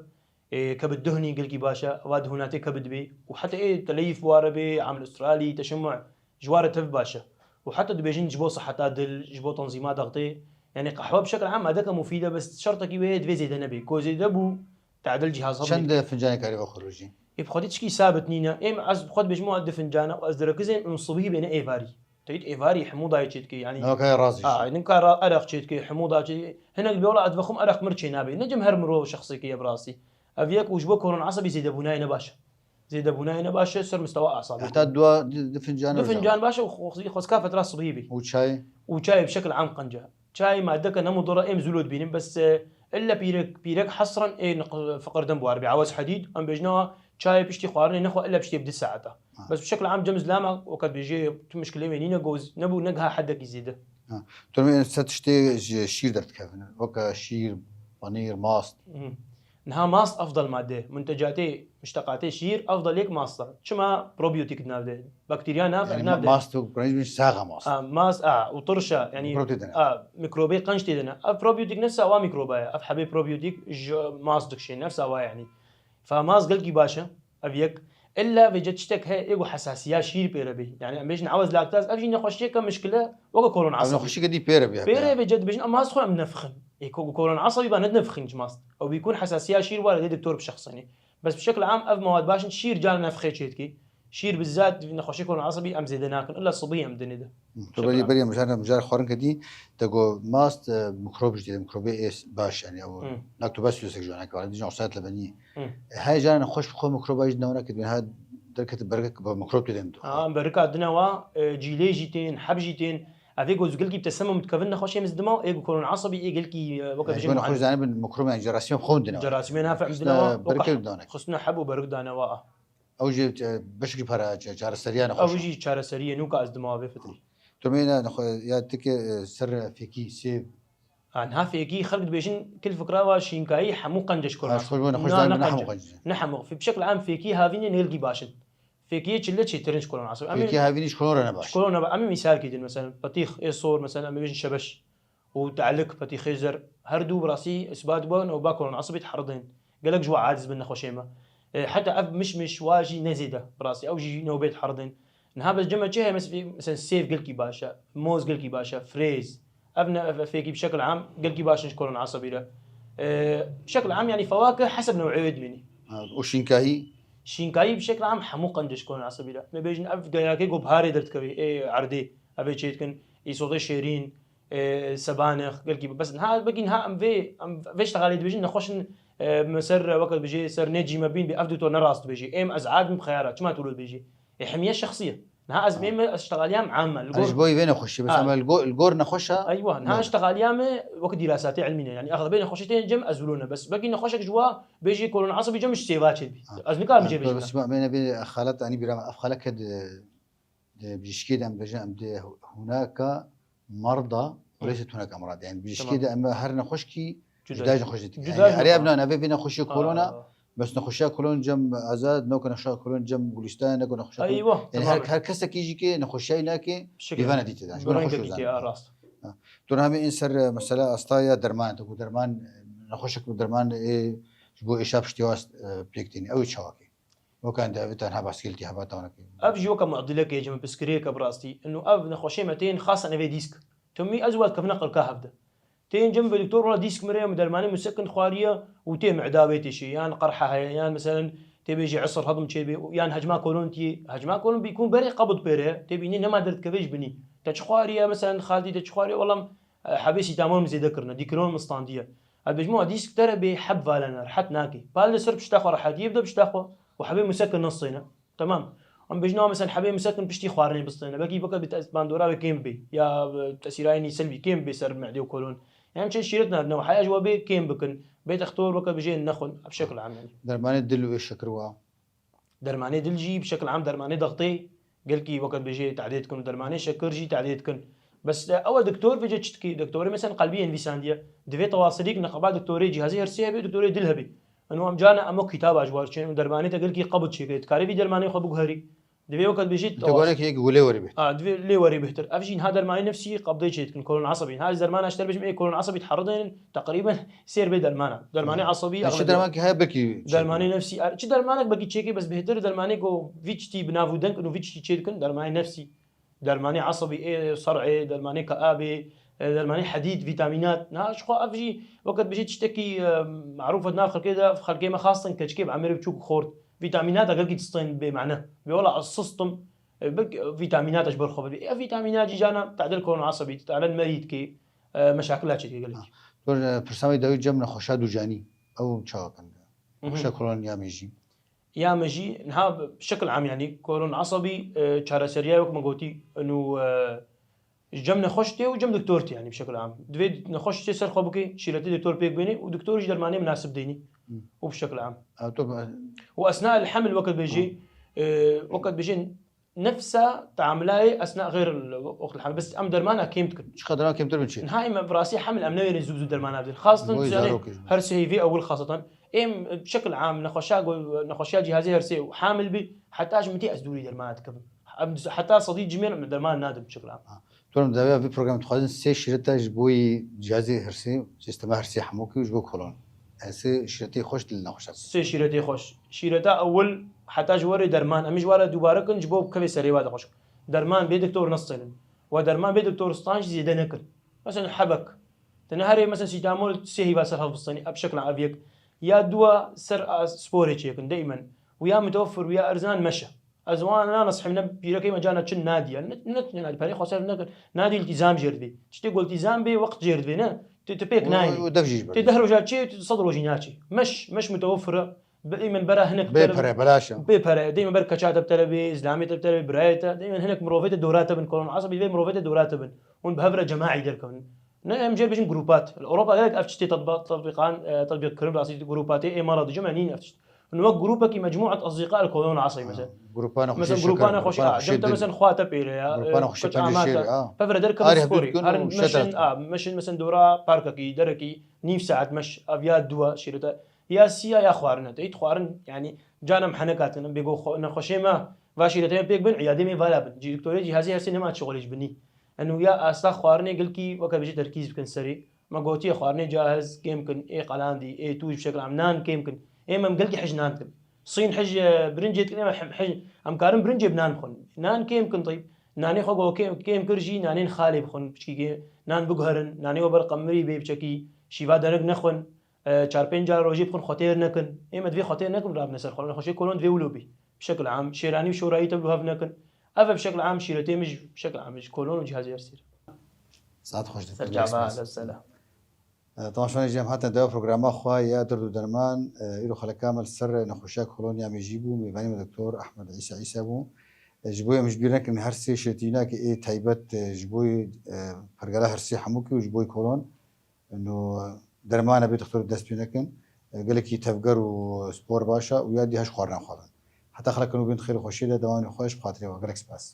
e, kebid duhnî gelkî baş e. Va duhnatê kebid bê. Û heta ê teleyîf ware bê, amil Australî, teşemmu ji ware tev baş e. Û heta dibêjin ji bo siheta dil, ji bo tenzîma dextê. Yani qehwe bi şekil am madeke mufîd e, bes şertekî wê divê zêde nebe. Ko zêde bû, tedel cihaz hebû. Çend fincanê karî ve xwe rojî? Ê bi xwedî tişkî sabit nîne. Êm ez bi xwe dibêjim wa du fincana û ez direkizêm û sibhî bêne êvarî. Te dît êvarî hemûdayê çêdikê, yanî. Naka razî. A, ninka ra eraq çêdikê, hemûda çêdikê. Hinek dibê wela ez dibexwim eraq mir çê nabê. Ne cem her mirov şexsekê ye bi rastî. Ev yek û ji bo kolon esebî zêdebûnayê ne baş e. Zêdebûnayê ne baş e, ser mistewa asabê. Heta dua di, di fincanê Du roja. fincan baş e û xwe-, xwezî xwezka fetra sibhî bê. Û çay? Û çayê bi şekil am qenc e. Çayê madeke ne mudara êm zû lo dibînin, bes, e, illa pîrek, pîrek hesren ê niq-, fiqir dem buar bê. Awaz hedîd, em bêjina çayê piştî xwarinê nexwe illa piştê bi du saeta. Ha. Bes bi şekil am cem zilama, weke dibêjê tu mişkilê wê nîne, goz nebû, negiha hedekî zêde. Turmê ser tiştê ji şîr derdikevin. Weke şîr, panîr, mast. Mhm. Niha mast afdal madde, muntecatê, muşteqatê şîr afdal yek mast e. Çima? Probiyotik di nav de. Bakterya nav, Yani nav de. Mast û qenc bin saxa mast. A, mast, a, û tirş e, yani, Mikrop tê de ne. A, mikrobê qenc tê de ne. Ev probiyotik nefsa wa mikroba ye. Ev hebê probiyotik ji mast dikişê, nefsa wa yani. Fa mast gelkî baş e, ev yek. Illa vêce tiştek heye ê ku hesasiya şîr pê re bê. Yani em bêjin awaz laktaz, ev jî nexweşiyeke mişkile, weke kolon Ev esebî. nexweşîke dî pê re bûye. Pê re vêce dibêjin, em mast xwe em nefixin. Ê ku kolon esebî ba nedinefixin ji mast. Ew bîkun hesasiya şîr ware dê doktor bişexsenê. Bes bi şekil am ev mewad baş in, şîr carna nefixê çêdikê. Şîr bizzat nexweşê kolon esebî em zêde nakin. Illa sibî em dinê de. Tu berî berî mijar mijar xwarin kedî te go mast, e, mikrop jî dê mikrobê ê baş yani ew Hı. lactobacillus jî wana kar dî osayet lebenî. Hı. He jana xweş xwe mikroba jî newna kedî ha derket bergek ba mikrop tê dem. Ha, em berika dine wa, e, cîlê jî tên, heb jî tên. Ev ê ku zû gelkî bi tesemum dikevin nexweşê min zidima, ê ku kolon esebî ê gelkî, e, weke Yani bijî xwe mualim. Zanî bin mikrop yani cerasîm xwe dine. Cerasîmê nafe em Xistine dine wa, berke weke dane. Xistine heb û berk dane wa. Ew jî, e, beşekî para çe-, çareserîya Ew nexweş. jî çareseriyê nûka ez dima vê fitrî. Tu meyna nexwe-, ya tike, e, ser fêkî, sêv. Ha, niha fêkî xelk dibêjin kil fikra wa şînkayî hemû qenc ji kolon. Ha, ji xwe bû nexweş Na, zanî ne bin ne hemû qenc. qenc. Ne hemû. Bi şekil am fêkî havînê nêlkî baş in. Fêkiyê çile çêtir in ji kolon esebî. Em ê Fêkî havînî ji kolon re ne baş. Ji kolon re, em ê mîsalkê din, mesela, petîx ê sor, mesela, em ê bêjin şebeş. Û te'lik, petîxê zer, her du bi rastî isbat bûn û ba kolon esebî diheridin. Gelek ji we aciz bin nexweşê me. E, heta ev mişmiş wa jî ne zêde, bi rastî. Ew jî newbê diheridin. Niha bes cem me çi heye? Mes-, mesela sêv gelkî baş e, moz gelkî baş e, frêz. Ev ne, ev fêkî bi şekil am gelkî baş in ji kolon esebî re. E, bi şekil am, yani, fewake heseb new'ê wê dimînî. Ha, û şînkahî? Şînkahî bi şekil am hemû qenc ji kolon esebî re. Me bêjin ev geyakê ku biharê derdikevê, ê erdê, ev ê çêdikin, îsotê şêrîn, e, sebanex, gelkî, bes niha, belkî niha em vê, em vê ştexalê dibêjin, nexweş in, e, me ser, weke dibêjê, ser nêcî me bîn bê, ev doktor ne rast dibêjê. Êm ez adim bi xeyara, çima tu wilo dibêjî? Ê hemiye şexsî ye. Niha ez Ha. bêm ez ştexaliyam am e. Li Ez ji gor, bo wê nexweşî, bes Ha. ama li gor, li gor nexweşa. Eywa, niha Ne. ştexaliya me weke dîrasatê ilmî ne. Yani exlebê nexweşê tên cem ez wilo ne. Bes belkî nexweşek ji wa bêjî kolon esebî cem ji sêva çêdibî. Ha. Ez nikarim Yani, cê bêjim. bes ma, me nebê xalet, anî bîra me, ev xalet ke di, di bijîşkê de em bêjin, em dê hunaka merda Hı. Leyse tunek emrad. Yani bijîşkê Tamam. de em her nexweşkî Cuda. cuda ji nexweş dîtin. Cuda Yani ji erê nexweş. evna navê vê nexweşê Aa. kolona, bes nexweşiya kolon cem Azad, noko nexweşiya kolon cem Gulîstan, noko nexweşiya kolon. Eywa, Yani tamam. her, her kesekî jî ke nexweşiyayî nake, Şikir. pêvene dîtê de. Ji bo Bi rengekî nexweş tê, a, rast. Ha. Tu niha em ê ser, e, mesela astaya derman, tu ku derman, e, nexweşek bi derman, e, ji bo êşa piştî wa, e, pêk tînî. Ew ê çawa kê? Weka em diavê tenha baskêl tî heba tawanekê. Ev jî weka muadileke ye, ji min piskirêke bi rastî. Ino ev nexweşê me tên xasen evê dîsk. Temî ez wet kevna qirka hevde. Tên cem ve doktor wala dîsk mire ya dermanê musekin xwariye û tê meda wê têşê. Yan qerha heye, yan meselen tê bêjî esir hedim çêbê, yan hecma kolon tiyê. Hecma kolon bîkûn berê qebd pêre, tê bînî nema derdikeve ji binî. Te çi xwariye, meselen xaltî te çi xwariye, wala, e, hebê sîtamol min zêde kirine, dîkilon min standiye. Ez bêjim, wa dîsk te re bê heb valene, rehet nake. Pal de ser pişta xwe rehetiyê bide pişta xwe û hebê musekin nestêne. Temam. Em bêjin, wa mesela hebê misekin piştî xwarinê bistêne. Belkî bike bi te-, bandora wê kêm bê. Ya, e, tesîrayê nî selbî kêm bê ser medê û kolon. Em çend şîret nadine û heya ji we bê kêm bikin. Bê textor weke bijê nexwin. Bi şekil am yani. Dermanê dil û şekir wa. Dermanê dil jî bi şekil am dermanê dextê gelkî weke bijê tedê dikin û dermanê şekir jî tedê dikin. Bes, e, ew e doktor vêce çi dikî? Doktorê mesela qelbî yên vîsandiye. Divê tewasilîk neqeba doktorê cihazê hersê hebe, doktorê dil hebe. Eno em carna em o kitaba ji war çên û dermanê te gelkî qebût çêkirê. Dikarê vî dermanê xwe biguherî. Divê weke dibêjî Tu tewas- gorek yek wê lê werî bêhtir. Ha, divê lê werî bêhtir. Ev jî niha dermanê nefsî qebdê çê dikin, kolon esebî. Niha ez dermana ji te bêjim, ê kolon esebî diheridênin, teqrîben sêr bê dermana. Dermanê Ha. esebî Ya çi eğlebî- dermankî heye belkî çê Dermanê bike. nefsî, er-, çi dermanek belkî çêkê, bes bêhtir dermanê ku vî çitî bi nav û deng kin û vî çitî çê dikin, dermanê nefsî. Dermanê esebî, ê ser'ê, dermanê keabê, e, dermanê hedîd, vîtamînat. Niha ji xwe ev jî weke dibêjî tiştekî, e, merûf e di nav xelkê de, xelkê me xastin keçikê bi emirê biçûk xort. Vîtamînata gelkî distên bê mane. Bê wela ez sistim, e, belkî vîtamînata ji ber xwe bibê. Ev vîtamînat jî carna tedil kolon esebî, tedil merî dikê, e, meşakila çêdikê gelekî. Ha. Dur, e, pirsa wî dawî cem nexweşa dûcanî. Ew çawa kin? Mhm. Nexweşa kolon ya mêjî. Ya me jî niha bi şekil am, yanî kolon esebî, e, çareseriya wek me gotî, inu, e, cem nexweş tê û cem doktor tê, yanî bi şekil am. Divê nexweş tê ser xwe bike, şîretê doktor pêk bênê û doktor jî dermanê minasib deynî Hmm. û bi şekil am. Ew to be- Û esna el hemil weke dibêjê, Hmm. e, weke dibêjê nefsa teamilayê esna xêr el wext el hemil. Bes em dermana kêm dikin. Çiqas derman kêmtir bin çê? Niha em bi rastî hemil em newêrin zû zû dermana bidin. Xasatan Boy tu zanî zarokê. her sê heyvê ewil xasatan. Êm bi şekil am nexweşa go-, nexweşiya cihazê hersê û hamil bî, heta ji min tê ez dûrî dermana dikevim. Em heta sedî cimên em derman nadim bi şekil am. Ha. Tom dawiya vê programê dixwazin sê şîreta ji bo yî cihazê hersê, sîstema hersê hemûkî û ji bo kolon. Ez sê şîretê xweş li nexweşa bikim. Sê şîretê xweş. Şîreta ewil heta ji werê derman. Em ji were dubare kin ji bo kevê serê wa de xweş. Derman bê doktor nestênin. Wa derman bê doktor stan jî zêde nekin. Mesela hebek. Te neherê mesela sîtamol sê heyva ser hev bistenî, ev şekla ev yek. Ya dua ser a sporê çêkin, deymen. Û ya mitewefir û ya erzan meşe. Ez wan nanesihim, ne pîrekê me carna çin nadiye. Ne, ne, ne, ne, perê xwe ser nekin. Nadî iltîzam jêr divê. Tiştê ku iltîzam bê, wext jêr divê, ne? Tu, tu pêk Û, nayî. û dev jî ji ber Tê deh roja çê, tu sed rojî naçî. Meş, meş mitewefir e. Bi, deymen bera hinek Bê pere, belaş e. Bê pere. Deymen ber keça te bi te re bê, zilamê te bi te re bê, birayê te. Deymen hinek mirovê te dora te bin, kolon esebî divê mirovê te dora te bin. Hûn bi hev re cemaî derkevin. Ne em jê bêjin grupat. Li Ewropa gelek ev tiştê tatba-, tatbîqan, e, tatbîq kirin, rastî grupa tê ê mala dijim, e, nîn ev tişt. Hûn wek grupekî mecmuat asdiqa el kolon esebî mesela. Grûpana xweşê Mesela şeker, grûpana xweşê, grûpana a, xweşê cem te dil. Mesela xwe te pêre ya, Grûpana e, xweşê keç pencê amata, şêr, a. Pevre derkevin Arê sporî. hevdût kin Her û meşin, şeter. a, meşin mesela dora parkekî, derekî, nîv saet meş, ev ya dua şîrete. Ya siya ya xwarine. Te ît xwarin, yani, canem henekatin, bêgo xwe-, nexweşê me, va şîrete me pêk bin, îyadê me vala bin. Cî doktorê cîhazê hersê nema çi xwelê ji binî. Eno ya asta xwarinê gelkî weke bêjî terkîz bikin serê. Me gotiye xwarinê cahiz kêm kin, ê qalandî, ê tûj bi şekil am nan kêm kin. Ê me em gelkî hij nan dikin. Sîn hij, e, birincê dikin, ê me hem hij, em karin birincê bi nan bixwin. Nan kêm kin teyb. Nanê xwe go kêm, kêm kir jî nanên xalê bixwin, piçkî kê-, nan biguherin, nanê we ber qemirî bê biçekî, şîva derek nexwin. E, çar pênc cara rojê bixwin, xwe têr nekin. Ê me divê xwe têr nekin, rabine ser xwe. Nexweşê kolon divê wilo bî. Bi şekil am, şêranî û şorayî te bi hev nekin. Ev e bi şekil am şîretê min ji, bi şekil am ji kolon û cihazê hersê re. Saet xweş Ser dibin, cava, spas. Selam. E, temaşevanê cem hatin dewa programa xwe ya derd û derman, e, îro xeleka me li ser nexweşiya kolon ya mêjî bû. Mêvanî me Doktor Ehmed Îsa Îsa bû. E, ji bo em ji bîr nekin her sê şêrtînakê ê taybet, e, ji bo, e, pergala hersê hemûkî û ji bo kolon. No dermane bê dixtor dest pê nekin. E, gelekî tevger û spor baş e û ya dî heş xwarina xwe bin. Heta xelek nû bin xêr û xweşiyê de dewamê xwe ji xatirê we. Gelek spas.